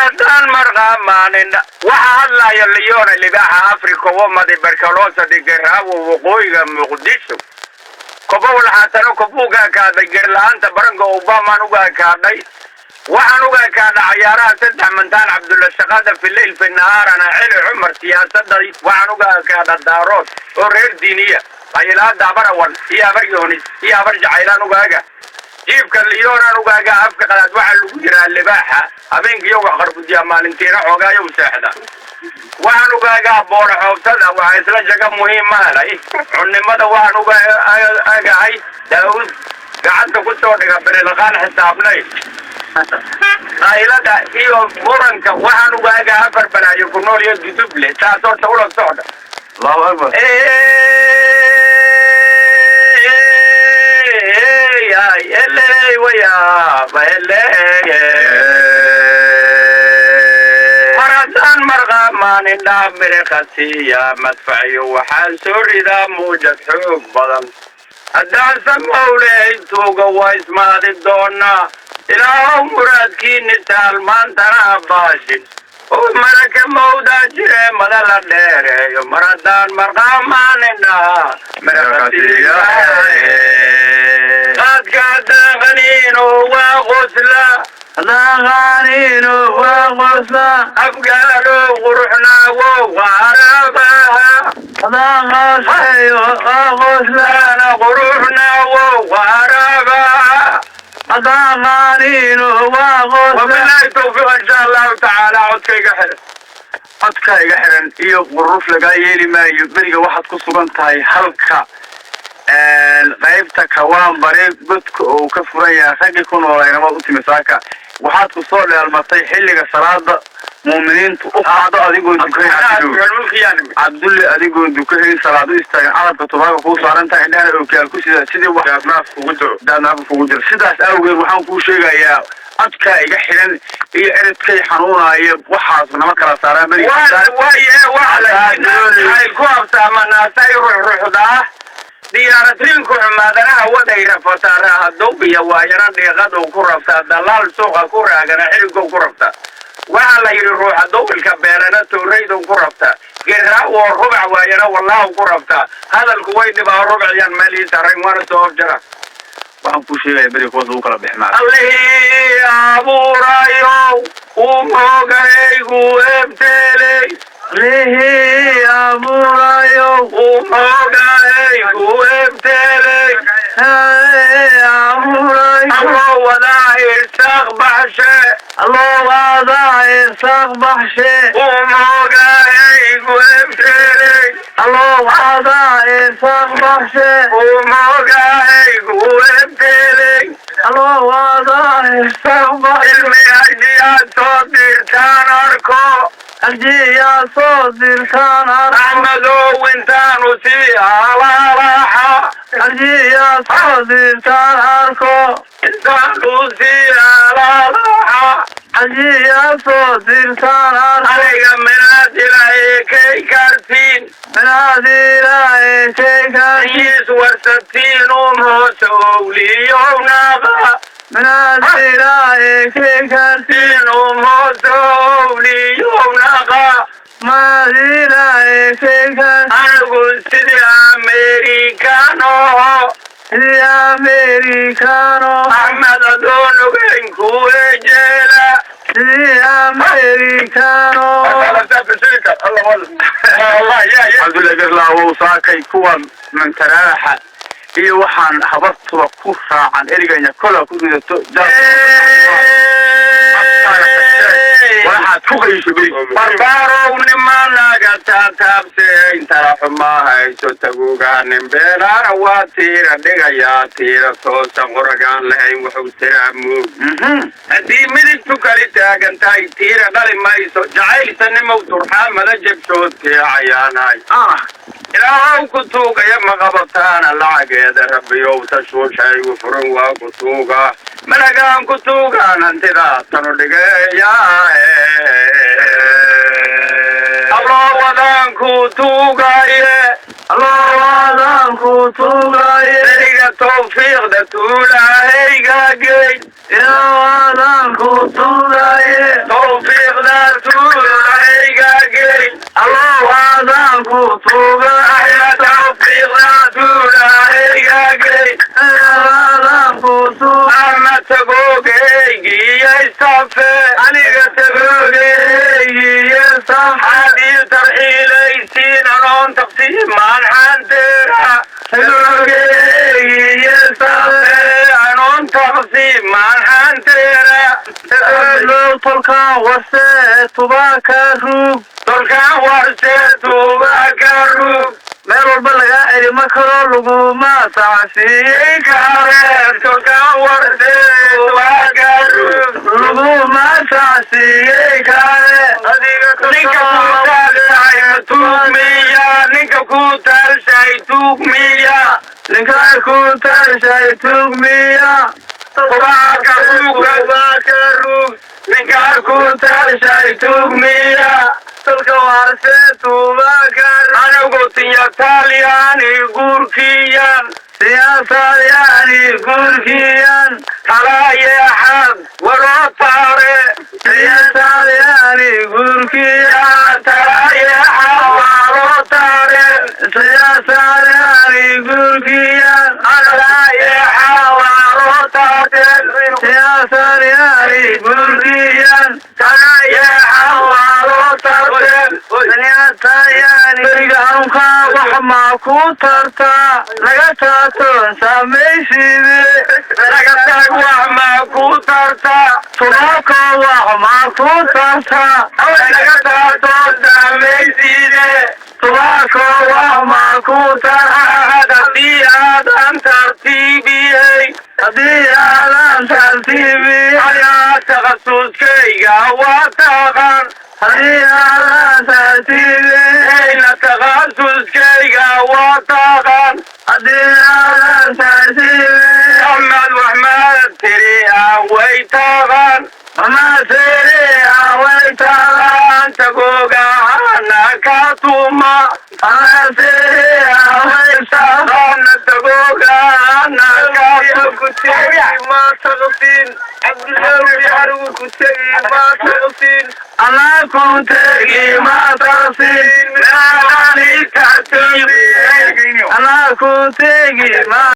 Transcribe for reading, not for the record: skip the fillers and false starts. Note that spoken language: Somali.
Haddaan marqaamaanin waxaa hadlaya Leona, libaaxa Africa, wamadi barkaloosa dhigaraawo, waqooyiga Muqdisho kobow laxaatano kobuuga akaaday, gerla-aanta baranka Obamaan uga akaadhay. Waxaan uga akaadha cayaaraha saddex mantaan Cabdulla, shaqada fi leyl fi nahaarana Celi Cumar, siyaasada waxaan uga akaadha Daarood oo reer diiniya, qaylaada Abarawan iyo Abar Yoonis iyo Abar Jacaylaan ugaaga, jiifka Leonaan ugaaga. Afka qalaad waxaa lagu yiraa libaaxa habeenkiiyo wax qarbudiyaa, maalintiina xoogaayo u seexda. Waxaan ugaagaa boora xoogtada, waxaa isla jaga muhiimaanay cunnimada. Waxaan uga agahay Daawud gacanta ku soo dhiga birilaqaan xisaabnay qaylada iyo muranka. Waxaan ugaagaa afar balaayo ku nool iyo duduble, taas horta ula socda. Allahu akbar. Eley wayaaba eley. Mar haddaan marqaamaan indhaa miriqasiiya madfaciyo, waxaan soo ridaa muujad xoog badan. Haddaan samowley tuuga waa ismaadi doonaa. Ilaahow muraadkiini saalmaantana baashin oo maraka mawdaa jire mada la dheereeyo. Mar haddaan marqaamaan indhaa miriqasiiya, qaadka daaqaniino waa qosla. Daqaniino waa qosla. Afgaalo quruxnaawo qaarabaha. Daqashayo waa qosla. Ana quruxnaawo qaarabaha. Daqaniino waa qosla. Wabilaahi tawfiiq, insha Allahu tacaala. Codkayga xiran. Codkaa iga xiran iyo quruf lagaa yeeli maayo. Beriga waxaad ku sugan tahay halka qaybta Kawaan Bare, godka uu ka furan yahay raggii ku noolayna waad u timi saaka. Waxaad ku soo dheelmatay xilliga salaada muuminiintu u qaado adigoon dukayn, Cabdulle, adigoon dukahayn, salaad u istaagin, carabka tubaaga kuu saaran tahay, indhahana ookiyaal ku sida sidii wax daadnaaf kugu jiro. Daadnaaf kugu jiro. Sidaas awgeed waxaan kuu sheegayaa codkaa iga xiran iyo eredkay xanuunaayo, waxaas nama kala saaraan beriga. Waaye waxa ku habsaamanaasay ruxruxdaa diyaaradriinku xumaadanaha waday rafataa, raahaduubiya waayana dhiiqadu ku rabtaa, dalaal suuqa ku raagana xirigow ku rabtaa. Waxaa la yidhi ruuxa dubilka beerana tooraydow ku rabtaa, geraawo rubac waayana wallaahu ku rabtaa. Hadalku way dhibaa, rubacyan meel ii sarayn waana soo afjara. Waxaan kuu sheegaya beriga kuwaas ugu kala bixmaa. Allihii abuurayow uu moogaygu ebteeley. Lihii abuurayow. Uu moogaygu ebteeley. Abuurayo. Alloo wadaa irsaaq baxshe. Alloo waadaa irsaaq baxshe. Uu moogaygu ebteeley. Alloo waadaa irsaaq baxshe. Uu moogaygu ebteeley. Alloo waadaa irsaaq baxshe. Ilmi hajiyaad soo dirtaan arko. Hajiyaa soo dirtaan arko. Axmedow intaanu sii alaalaxa. Hajiyaa soo dirtaan arko. Intaanu sii alaalaxa. Hajiyaa soo dirtaan arko. Aniga minaad ilaahay kay kartiin. Minaad ilaahay kay kartiin. Iis warsatiin un hoose owliyownaqa. Minaad ilaahay kay kartiin. Un hoose owliyownaqa. Maad ilaahay kay kartiin. Anigu sidii Amerikano. Sidii Amerikano. Axmed adoon ogeyn kuwe jeela. Sidii Amerikano. Cabdulla Garlaawow, saakay kuwan mantaraaxa iyo waxaan habartuba ku raacan eriganya kola ku ridato, waxaad ku qayso beri. Barbaarow nimanaga taataabse intala xumaa hayso taguugaanin beelaana waa tiira dhigayaa, tiira toosan qoragaan lahayn wuxuu tiraa moog. Haddii midigtu kali taagan tahay tiira dhali mayso. Jacaylsanimow turxaamada jabshoodkee cayaanahay. Ilaahow ku tuugaya ma qabataana lacageeda, rabbiyow tashuushaygu furan waa ku tuugaa, malagaan ku tuugaan hantidaa tanu dhigeeya. Alloo wadaan ku tuugaye. Alloo wadaan ku tuugaye. Beriga tawfiiqda tuulahayga geyn. Ilaa wadaan ku tuugaye. Tawfiiqda. ku tuuga. Adaan ku tuuga. Ama tagoogeygiiyo istafe. Aniga tagoogeygiyo saf. Xaadii tarxiilaysiin anoon taqsiimaan xanteera. Tagoogeygiyo safe. Anoon taqsiimaan xanteera. Low tolkaan warse tubaaka ruug. Tolkaan warse tubaaka ruug. Meel walba lagaa celi ma karo, laguma tacsiiyey kare. Tolkaan warse tubaaka ruug. Laguma tacsiiyey kale. Ninka ku taalshay tuugmiya? Ninka ku taalshay tuugmiya? Ninka ku taalshay tuugmiya? Tubaaka ruug. Tubaaka ruug. Ninka ku taalshay tuugmiya? Tolka warse tubaaka. Anigu tinya talyaani guurkiyan. Siyaasadyaani guurkiyan. Talayeexad waroo taare. Siyaasadyaani guurkiyan. Talayeexad waroo taare. Siyaasadyaani guurkiyan. Talayeexad waroo taare. Siyaasadyaani guurkiyan. Talayeexad waroo taare. Siyaasadyaani beriga hanuunkaa wax maa ku tartaa, laga taatoon samaysiide. Laga tag wax maa ku tartaa? Tubaako wax maa ku tartaa? Laga taatoo samaysiide. Tubaako wax maa ku tartaa? Haddii aadan tartiibiyey. Haddii aadan tartiibiyey. Ayaa takhasuskayga waa taqan. Haddii aadan tartiibiyey. Ayna takhasuskayga waa taqan. Haddii aadan tartiibiyey. Axmed waxmaad tiri ah way taqan. Ma tiri way taqaan. Tagogahana ka tuma. Ma tiri way taqaan. Tagogahana ka Ma taqsin Cabdilaahi, xarigu ku tegi ma taqsin. Anaa ku tegi ma taqsin. Tuma. Anaa ku tegi ma.